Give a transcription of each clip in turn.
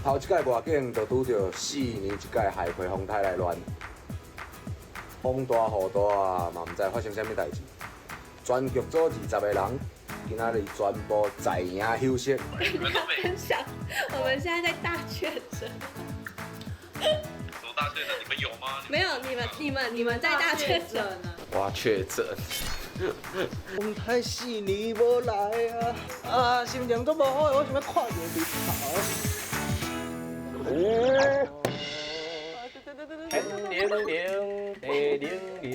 頭一擺外景就拄著4年一擺海葵風颱來亂，風大雨大嘛，毋知發生啥物代誌。全劇組20個人，今仔日全部在營休息。分享，我們現在在大確診。什麼大確診？你們有嗎？沒有，你們、你們、你們在大確診。我確診。風颱4年無來啊，啊，心情都無好，我想欲看著日頭。天靈靈，地靈靈，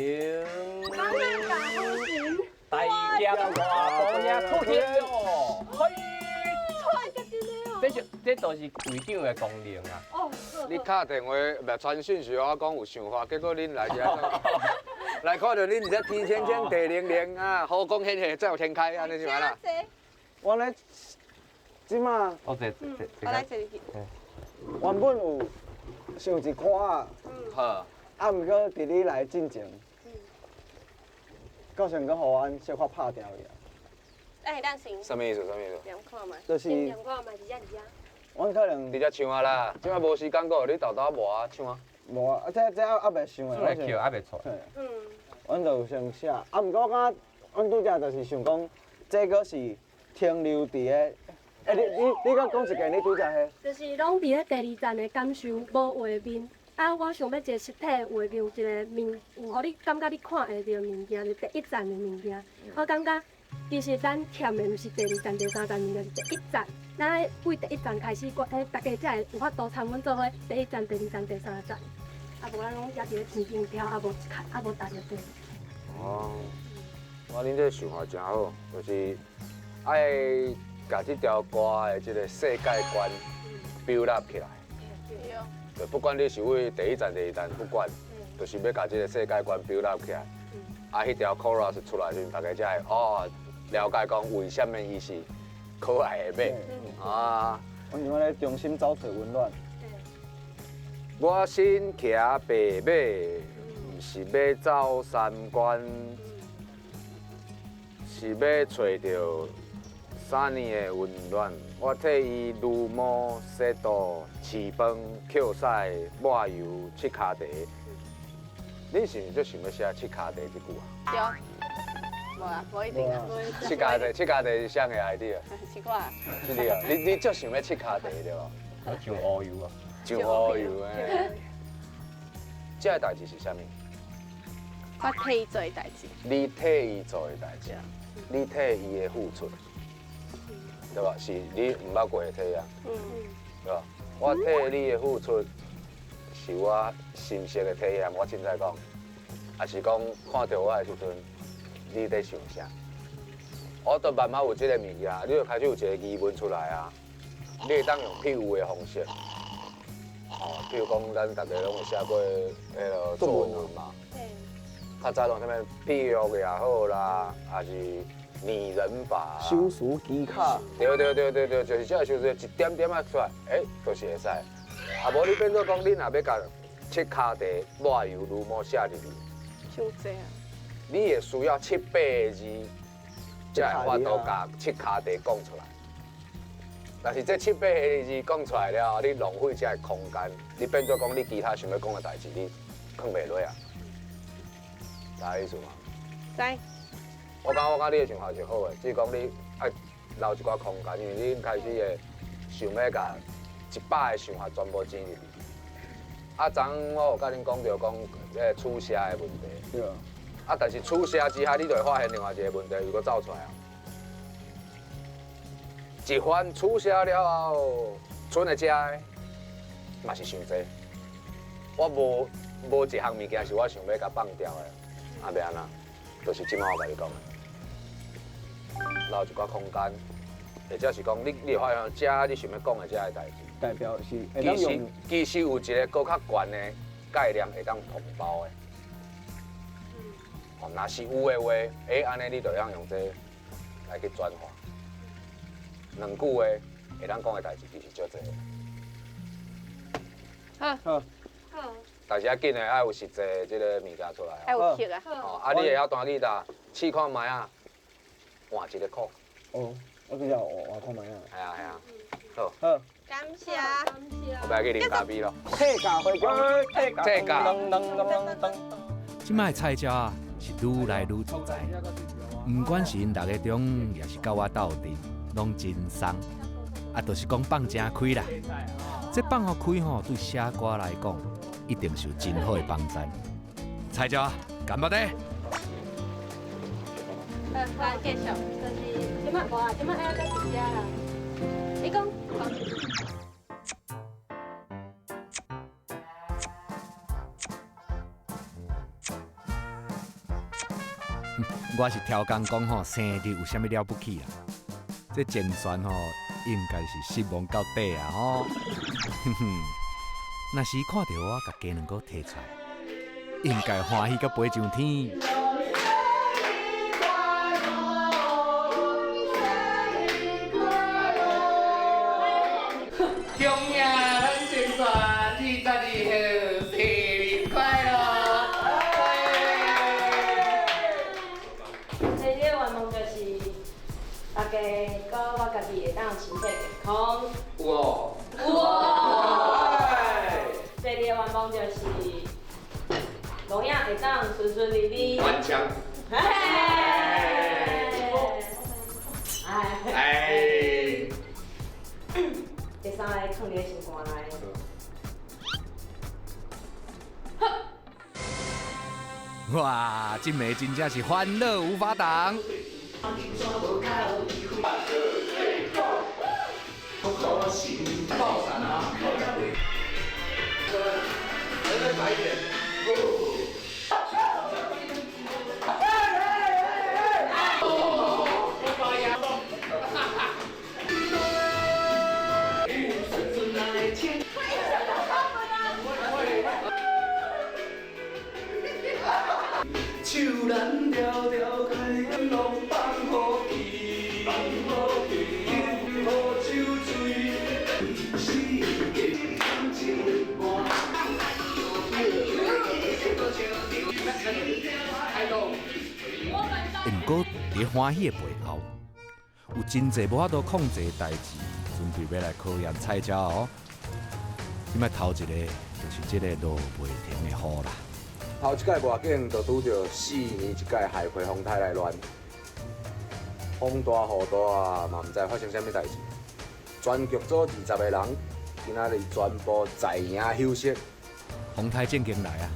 大業大肚仔出現哦，嘿，這就是會長的功能啊！哦，你敲電話毋傳訊息，我講有想法，結果恁來遮，來看著恁佇遮天天天地靈靈啊，好光顯現，再有天開，按呢是按怎？我咧這馬，哦，這這這，我來這裡。原本有想一款啊，好，啊，毋過佇你來進前，到時閣予阮小可拍掉去啊。哎，等先。啥物意思？啥物意思？念看覓。就是。念看覓，佇遮佇遮。阮可能佇遮唱啊啦，這擺無時間閣，你沓沓無啊唱啊。無啊，這猶未想的。出來曲猶未出。嗯。阮就有先寫，啊，毋過我感覺，阮拄才就是想講，這個是停留佇個。欸，你閣講一遍，你拄才彼。就是攏佇咧第二站的感受，無畫面。啊，我想欲一個實體畫面，有一個物，有予你感覺你看會著物件，就第一站的物件。我感覺其實咱欠的毋是第二站、第三站物件，是第一站。咱愛對第一站開始，大家才會有法度參阮做伙第一站、第二站、第三站。啊，無咱攏抑佇咧天頂飄，啊無啊無踏著地。哦，我恁這個想法真好，就是愛共這條歌的這個世界觀 build up 起來。對，不管你是為第一站、第二站，不管，就是欲共這個世界觀 build up 起來。啊，彼條 chorus 出來時，大家才會哦了解講為啥物伊是可愛的馬啊。阮像咧重新找揣溫暖。我身騎白馬，毋是欲走三關，是欲揣著3年的溫暖。我替伊擼毛、洗肚、飼飯、抾屎、抹油、拭跤蹄。你是毋是足想欲寫拭跤蹄這句啊？對，無啦，無一定啊。拭跤蹄，拭跤蹄是啥個 idea？奇怪。是你啊？你足想欲拭跤蹄對無？我上烏油啊！上烏油的。這个代誌是啥物？我替伊做的代誌。你替伊做的代誌，你替伊的付出，對吧？是你毋捌過的體驗，對吧？我替你的付出，是我深切的體驗。我凊彩講，抑是講看著我的時陣，你佇想啥？我都慢慢有這個物件，你就開始有一個疑問出來啊。你會當用譬喻的方式，哦，譬如講，咱大家攏有寫過彼个作文嘛。較早攏啥物譬喻也好啦，抑是擬人法。修辭技巧。對對對對對，就是這个修辭，一點點仔出來，欸，就是會使。啊，無你變做講，你若欲共拭跤蹄、抹油、擼毛寫入去，傷濟啊！你會需要七八個字，才會法度共拭跤蹄講出來。但是這七八個字講出來了後，你浪費這個空間，你變做講你其他想欲講的代誌，你囥袂落啊。知影意思嗎？知。我感覺你的想法是好的，只是講你愛留一寡空間，因為你開始會想欲共100個想法全部擠入去。啊，昨昏我有共恁講著講，這個取捨的問題。對。啊，但是取捨之下，你就會發現另外一個問題，又閣走出來啊。一番取捨了後，賰的食的嘛是傷濟。我無一項物件是我想欲共放掉的，啊，欲按怎？就是這擺我共你講的，留一寡空間，或者是講你會發現，這你想欲講的這个代誌，代表是其實有一个閣較懸的概念會當統包的。哦，若是有的話，欸，按呢你就會當用這个來去轉化。兩句話會當講的代誌其實足濟。好。好。好。但是要緊的愛有實際的這个物件出來。愛有曲啊。哦，啊，你會曉彈吉他，試看覓啊，換一个曲。哦，我比較換看覓啊。係啊係啊，好。好。感謝。我欲去啉咖啡咯。退價回歸，退價。這擺菜鳥啊，是愈來愈自在，毋管是𪜶六个中，抑是佮我鬥陣，攏真鬆。啊，就是講放誠開啦。這放予開吼，對寫歌來講，一定是有真好的幫助。菜鳥啊，乾巴爹！來繼續，就是這擺無啊，這擺愛閣佇遮啦。你講。我是超工講吼，生日有啥物了不起啦？這前旋吼，應該是失望到底啊吼！哼哼，若是看著我共雞卵糕提出來，應該歡喜甲飛上天。恭喜咱前旋22號生日快樂！第一個願望就是大家佮我家己會當身體健康。有哦。有哦。第二個願望就是龍仔會當順順利利。頑強。哎。哎。第三個囥佇咧心肝內。哇，這暝真正是歡樂無法擋。手咱牢牢牵，攏放予去，放予去，饮予酒醉，四季感情满。毋過，佇歡喜的背後，有真濟無法度控制的代誌，準備欲來考驗菜鳥哦。這擺頭一个就是這个落袂停的雨啦。頭一擺無要緊，就拄著4年一屆海葵風颱來亂，風大雨大啊，嘛毋知發生啥物代誌。全劇組20個人，今仔日全部在營休息。風颱正經來啊！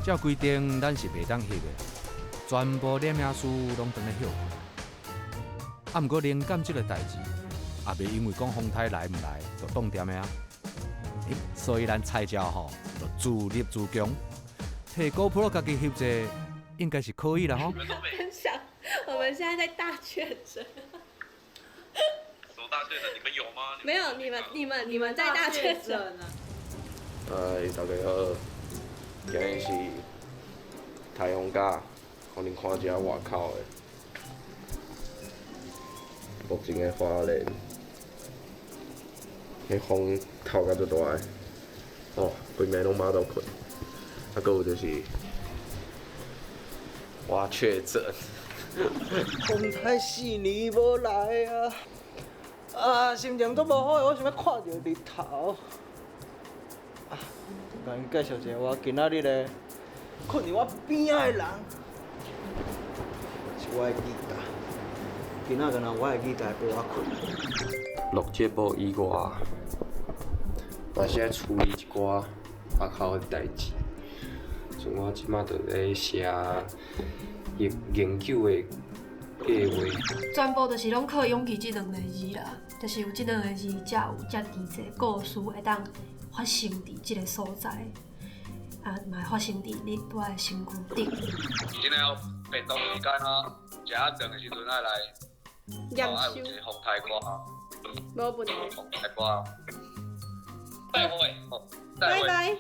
照規定，咱是袂當翕的，全部攝影師攏轉來歇睏。啊，毋過靈感這个代誌，也袂因為講風颱來毋來就擋恬的啊。欸，所以咱菜鳥吼，就自立自強，提 GoPro 家己翕者，應該是可以啦吼。分享，我們現在在大確診。什麼大確診？你們有嗎？沒有，你們、你們、你們在大確診啊！哎，大家好，今日是颱風假，予恁看這外口的，目前的花蓮，彼風透甲足大的，哦，規暝攏無法度睏。啊，閣有就是我確診。風颱4年無來啊，啊，心情足無好的，我想欲看著日頭。啊，共𪜶介紹一下，我今仔日咧，睏佇我邊仔的人，是我的吉他。今仔干焦我的吉他陪我睏。錄節目以外，嘛是愛處理一寡學校的代誌，像我這馬就咧寫研究的計劃。全部就是攏靠勇氣這兩个字啦，就是有這兩个字，才有遮爾濟故事會當發生佇這个所在，啊，嘛會發生佇你蹛的身軀頂。今日便當時間啊，食仔頓的時陣愛來，驗愛有一個風颱歌。無問題。風颱歌。再會，拜拜。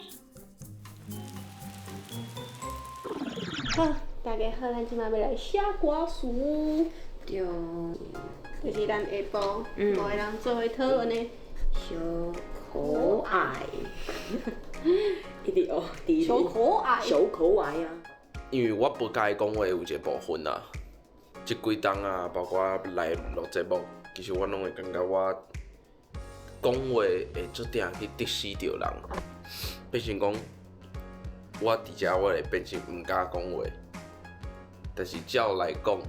好，大家好，咱這擺欲來寫歌詞。對。就是咱下晡五个人做伙討論的。小可愛。一直哦，小可愛。小可愛啊！因為我不佮意講話有一個部分啊，這幾冬啊，包括來錄節目，其實我攏會感覺我讲话会足定去得失著人，变成讲我伫遮我会变成毋敢讲话，但是照来讲，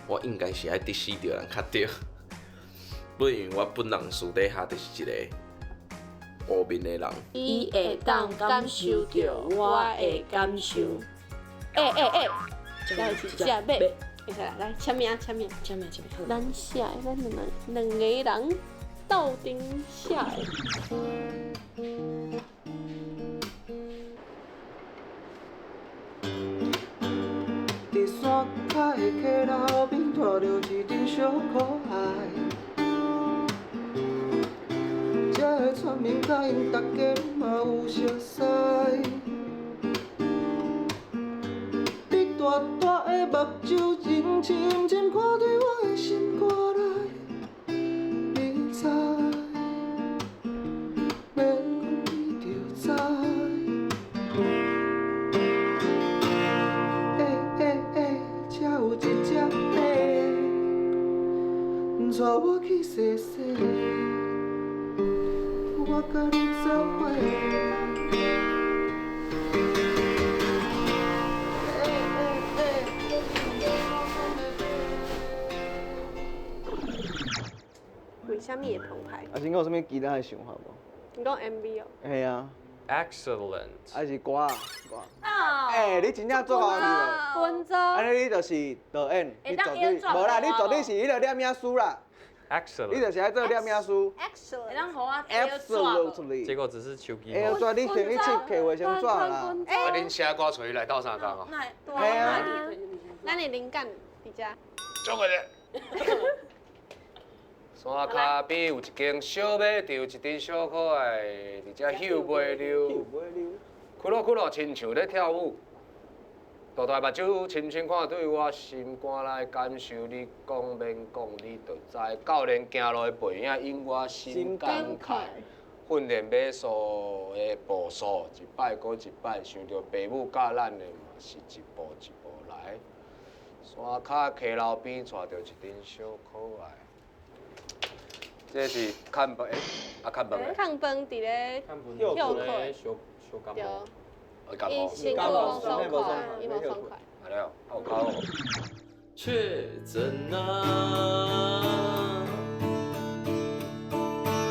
我应该是爱得失著人较对，不因为我本人私底下就是一个乌面的人。伊会当感受著我的感受。欸欸欸，这是一只马，会使啦，来签名签名签名签名。咱写的，咱两两个人斗阵写的。伫山脚的溪流边，带著一阵小可爱。这个村民佮𪜶大家嘛有熟似。你大大的目睭真深深看对我的心肝内，你知，免讲你就知。欸欸欸，这有一只马，带我去踅踅，我佮你做伙。为啥物会澎湃？啊，是讲有啥物其他的想法无？你讲 MV 哦？嘿啊。 Excellent。还是歌啊歌。欸，你真正做好你嘞！滚走。按呢你就是导演，你绝对无啦，你绝对是彼个摄影师啦。 Excellent。你就是爱做摄影师。 Excellent。会当予我 Absolutely。结果只是手机。会纸，你先去摕卫生纸啦。啊，恁写歌揣来斗相共哦。嘿啊。咱的灵感伫遮。足个咧。山跤边有一间小马场，一阵小可爱，伫遮休袂溜。哭咯哭咯，亲像咧跳舞。大大目睭深深看对我心肝内感受，你讲免讲，你就知。教练行路的背影，引我心感慨。训练马术的步数，一摆阁一摆，想著爸母教咱的嘛是一步一步来。山跤溪流边，带著一阵小可爱。这是看饭，啊看饭咧。看饭伫咧休困。小感对。感冒。伊身躯无爽快，伊无爽快。安呢哦，有哭哦。确诊啊！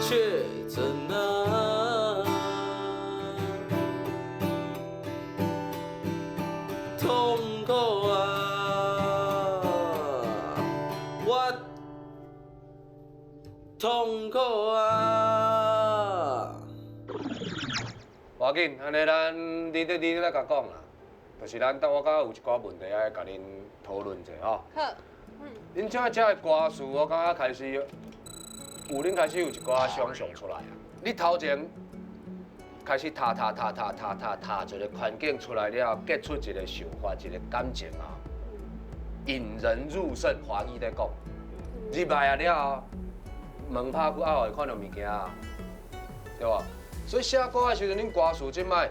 确诊啊！痛苦啊！我痛苦啊！无要紧，按呢咱你你来共讲啦，就是咱当我感觉有一寡问题爱共恁讨论者吼。好。恁这这个歌词，我感觉开始有恁开始有一寡想象出来啊。你头前开始读读读读读读读一个环境出来了后，结出一个想法，一个感情啊，引人入胜，华语咧讲。入来啊了后，门拍开啊，会看著物件啊，对无？所以写歌的时阵，恁歌词这摆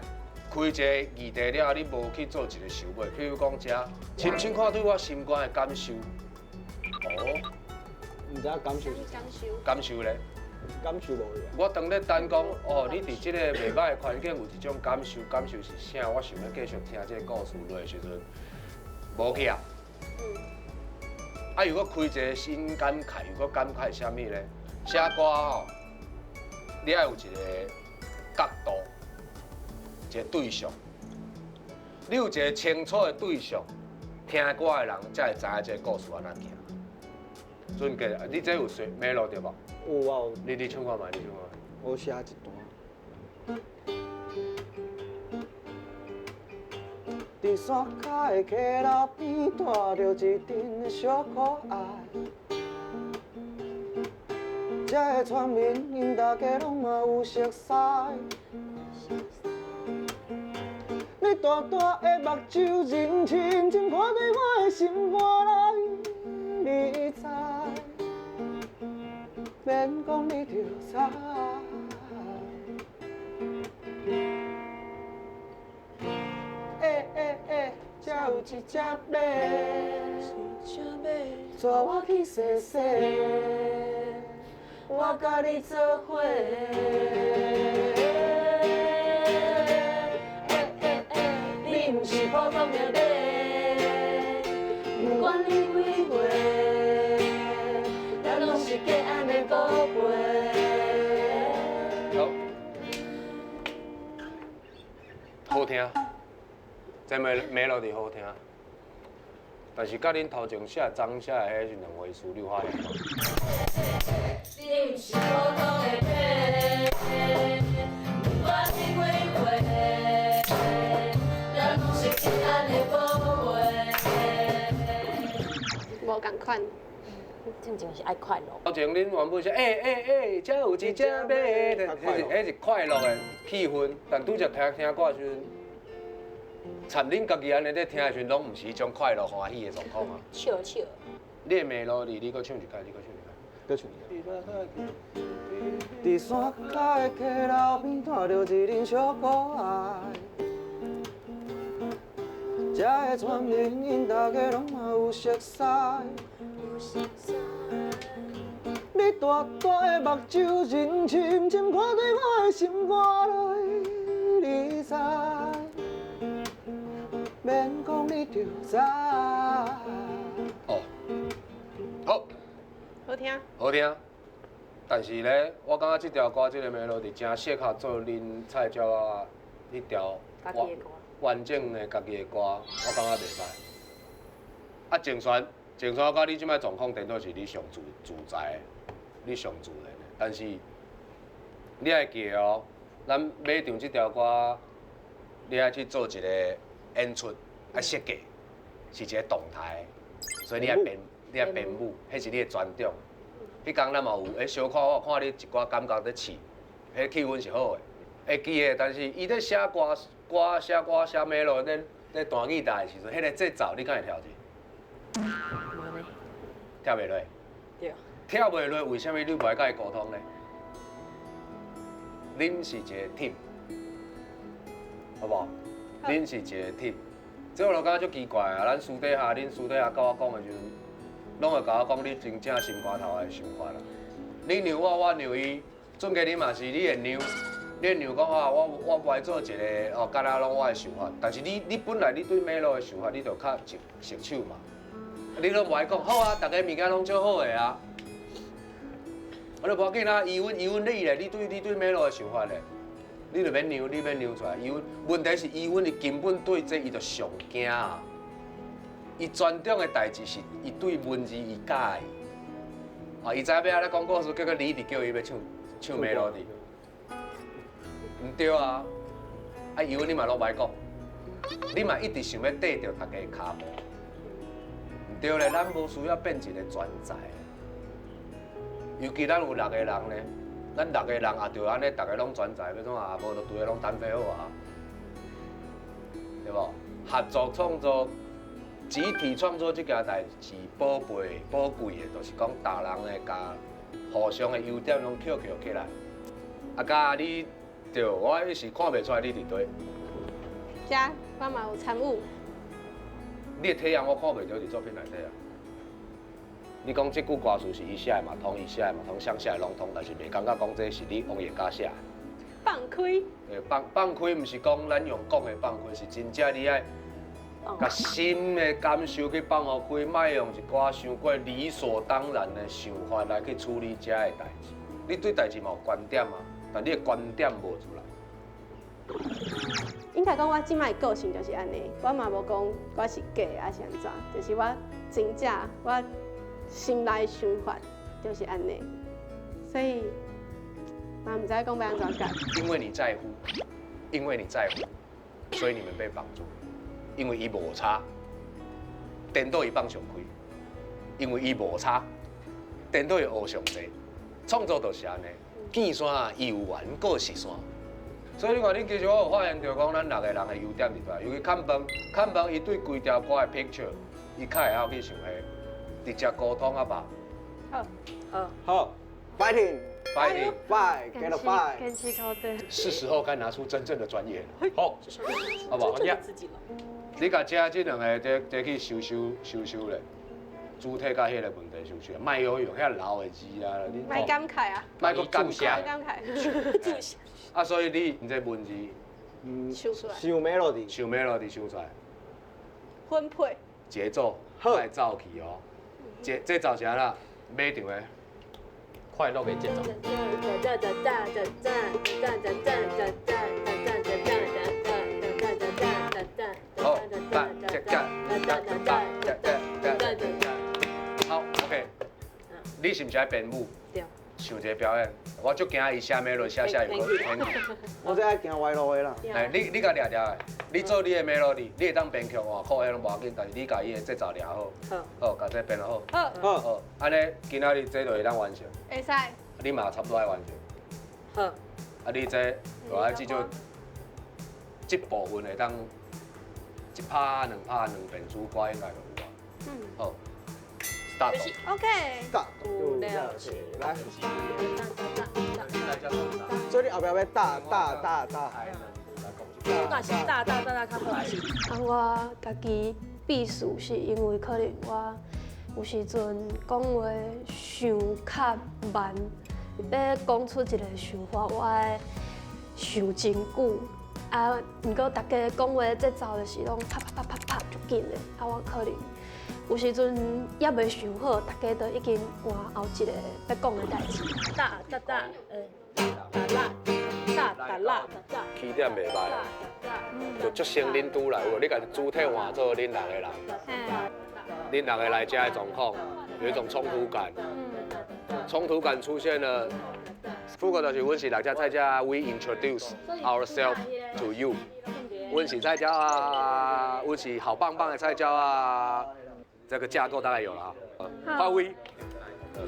开一个议题了后，你无去做一个收尾，譬如讲这，深深看对我心肝的感受。哦，毋知影感受是感受？感受咧？感受无去。我当咧等讲，哦，你伫这个袂歹的环境有一种感受，感受是啥？我想欲继续听这个故事落的时阵，无去啊。啊，如果开一个新感慨，又阁感慨啥物咧？写歌吼，你爱有一个角度，一个对象。你有一个清楚的对象，听歌的人才会知影这个故事按怎行。准记，你这有写 melo 对无？有啊有。你唱看觅，你唱看觅。我写一段。伫山跤的溪流边，带著一阵小可爱。这个村民𪜶大家拢嘛有熟似。你大大的目睭，认深深看对我的心肝内，你知，免讲你就知。欸欸欸，这有一只马，带我去踅踅，我佮你做伙。你毋是普通的马，不管你几岁，咱拢是隔岸的宝贝。好，好听，这 melody 好听，但是佮恁头前写昨写的彼是两回事，你有发现无？你毋是普通的马，不管你几岁，咱拢是隔岸的宝贝。无仝款。进前是爱快乐。头前恁原本是欸欸欸，遮有一只马，彼是快乐的气氛，但拄才听听歌的时阵，参恁家己按呢咧听的时阵，拢毋是彼种快乐欢喜的状况啊。笑笑。你的 melody，你阁唱一摆，你阁唱一摆，阁唱一摆。伫山脚的溪流边，带著一阵小可爱。这个村民𪜶大家拢嘛有熟似。你大大的目睭，认深深看对我的心肝内，你知，免讲你就知。哦，好，好听。好听。但是咧，我感觉这条歌这个 melody 真适合做恁蔡鸟仔彼条完整的家己的歌，我感觉袂䆀。啊，郑璇，郑璇，我感觉你这摆状况颠倒是你上自自在的，你上自然的。但是你爱记得哦，咱尾场这条歌，你爱去做一个演出，爱设计，是一个动态的，所以你爱编舞，彼是你的专长。彼工咱嘛有，小可我看你一寡感觉咧试，彼气氛是好的，会记得。但是伊咧写歌、歌写歌写 melody 咧咧弹吉他的时阵，彼个节奏你敢会跳入？无呢。跳袂落。对。跳袂落，为啥物你无爱佮伊沟通呢？恁是一个 team，好无？恁是一个 team，这我就感觉足奇怪啊！咱私底下，恁私底下佮我讲的时阵，拢会共我讲你真正心肝头的想法啦。你让我，我让伊，准家你嘛是你会让，你会让讲啊，我无爱做一个哦，敢若拢我的想法。但是你本来你对 melody 的想法，你就较熟熟手嘛。你拢无爱讲好啊，逐个物件拢足好的啊。我就无要紧啊，伊阮伊阮你咧，你对 melody 的想法咧，你就免让，你免让出来。伊阮问题是伊阮伊根本对这伊就上惊啊。伊专长的代志是伊对文字伊佮意。啊，伊知影欲按呢讲故事，结果你一直叫伊欲唱唱 melody，毋对啊！啊，伊阮你嘛拢袂讲，你嘛一直想欲缀著大家跤步，毋对咧，咱无需要变一个专才。尤其咱有六个人咧，咱六个人也著按呢，逐个拢专才，欲创啊？无就规个拢单飞好啊，对无？合作创作、集体创作这件代志宝贝、宝贵的，就是讲逐人会共互相的优点拢捡捡起来。啊，佮你对，我一时看袂出来你伫佗。遮我嘛有参与。你的体验我看袂著伫作品内底啊。你讲这句歌词是伊写的嘛通，伊写的嘛通，谁写的拢通，但是袂感觉讲这是你王奕嘉写的。放开。对，放开，毋是讲咱用讲的放开，是真正你爱共心的感受去放予开，莫用一寡伤过理所当然的想法来去处理遮的代志。你对代志嘛有观点啊，但你的观点无出来。应该讲我这摆的个性就是按呢，我嘛无讲我是假的抑是按怎，就是我真正我心内想法就是按呢，所以嘛毋知讲欲按怎改。因为你在乎，因为你在乎，所以你们被绑住。因为伊无差，颠倒伊放上开，因为伊无差，颠倒伊学上济。创作就是按呢，见山有缘阁是山。所以你看，你其实我有发现著讲，咱六个人的优点伫佗，尤其看饭，看饭伊对规条歌的 picture，伊较会晓去想彼，直接沟通啊吧。好，好，好，fighting。 Fighting， fight，get a fight。坚持到底。是时候该拿出真正的专业了。好，好不好？自己了。你共这两个这去修修修修咧，主體佮彼个問題是毋是？莫閣用遐老的字啊！你莫感慨啊！莫閣感謝。感慨。啊，所以你這文字，想出來。想 melody，想 melody 想出來。分配。節奏，愛走去哦。節這奏是按怎？馬場的快樂的節奏。好，八只腳，八只腳，好，OK。你是毋是愛編舞？對。想一個表演，我足驚伊寫 melody 寫寫又閣偏。我這愛行歪路的啦。來，你共掠掠的，你做你的 melody，你會當編曲換曲，彼攏無要緊，但是你共伊的節奏掠好。好。好，共這編好。好。好，按呢今仔日這就會當完成。會使。你嘛差不多愛完成。好。啊，你這就愛至少這部分會當一拍、兩拍、兩遍主歌應該就有啊。嗯。好。Start。 OK。 Start。來。所以你後壁欲打打打打。我若是打打打打較好。啊，我家己必須是因為可能我有時陣講話想較慢，欲講出一個想法，我愛想真久。啊，毋過逐家講話節奏就是攏啪啪啪啪啪足緊的，啊，我可能有時陣猶未想好，逐家都已經換後一個欲講的代誌。打打打，打啦，打打啦，打。起點袂䆀，就足先恁拄來有無？你共主體換做恁六个人，恁六个來遮的狀況，有一種衝突感，衝突感出現了。副歌就是阮是六隻菜鳥，We introduce ourselves to you。阮是菜鳥啊，阮是好棒棒的菜鳥啊。這個架構大概有了哈。發揮，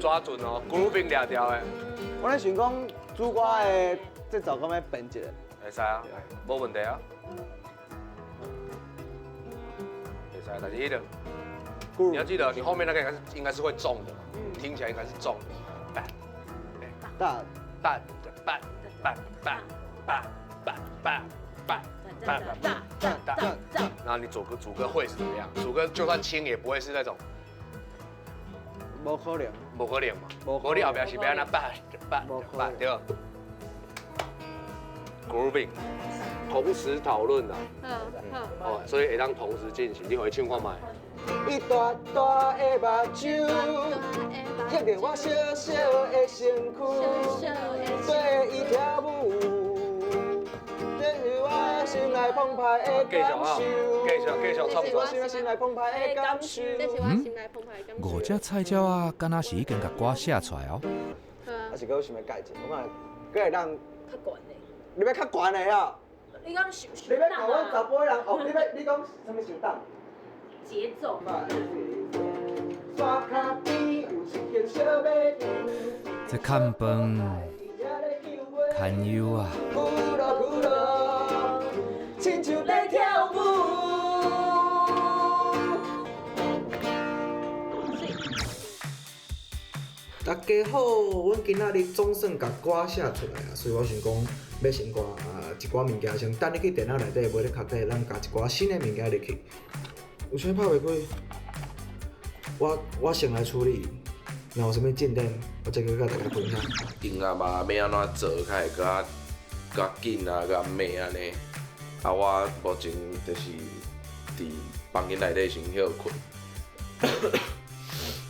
抓準哦，grooving 掠著的。我咧想講主歌的節奏敢欲變一下？會使啊，無問題啊。會使，但是彼個，你要記得，你後面那個應該是會中的，聽起來應該是中的。大大大大大大大大大大大大，那你主歌會是怎麼樣？主歌就算輕也不會是那種，無可能，無可能嘛。無你後壁是欲按怎叭叭叭對。Grooving，同時討論啦。哦，所以會當同時進行，你可以唱看覓。伊大大的目睭，吸著我小小的身軀，綴伊跳舞，這是我心內澎湃的感受。繼續繼續創作。這是我心內澎湃的感受。這是我心內澎湃的感受。五隻菜鳥仔，敢若是已經共歌寫出來哦。啊是閣有想欲改進，我看閣會當較懸的。你欲較懸的啊？你講想你欲教阮查埔人哦？你欲你講啥物想當？節奏。這崁飯堪憂啊！大家好，阮今仔日總算共歌寫出來啊，所以我想講，欲先掛一寡物件，先等入去電腦內底，無咧較底，咱加一寡新的物件入去。有啥拍袂開？我先來處理，若有啥物進展，我再閣佮大家分享。音樂嘛，欲按怎做較會閣較緊啊，閣較猛按呢。啊，我目前就是佇房間內底先歇睏。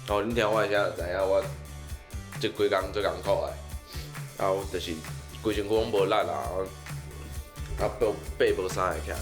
哦，恁聽我的聲就知影我這幾工足艱苦的，啊，就是規身軀攏無力啊，啊，爬無山會起來。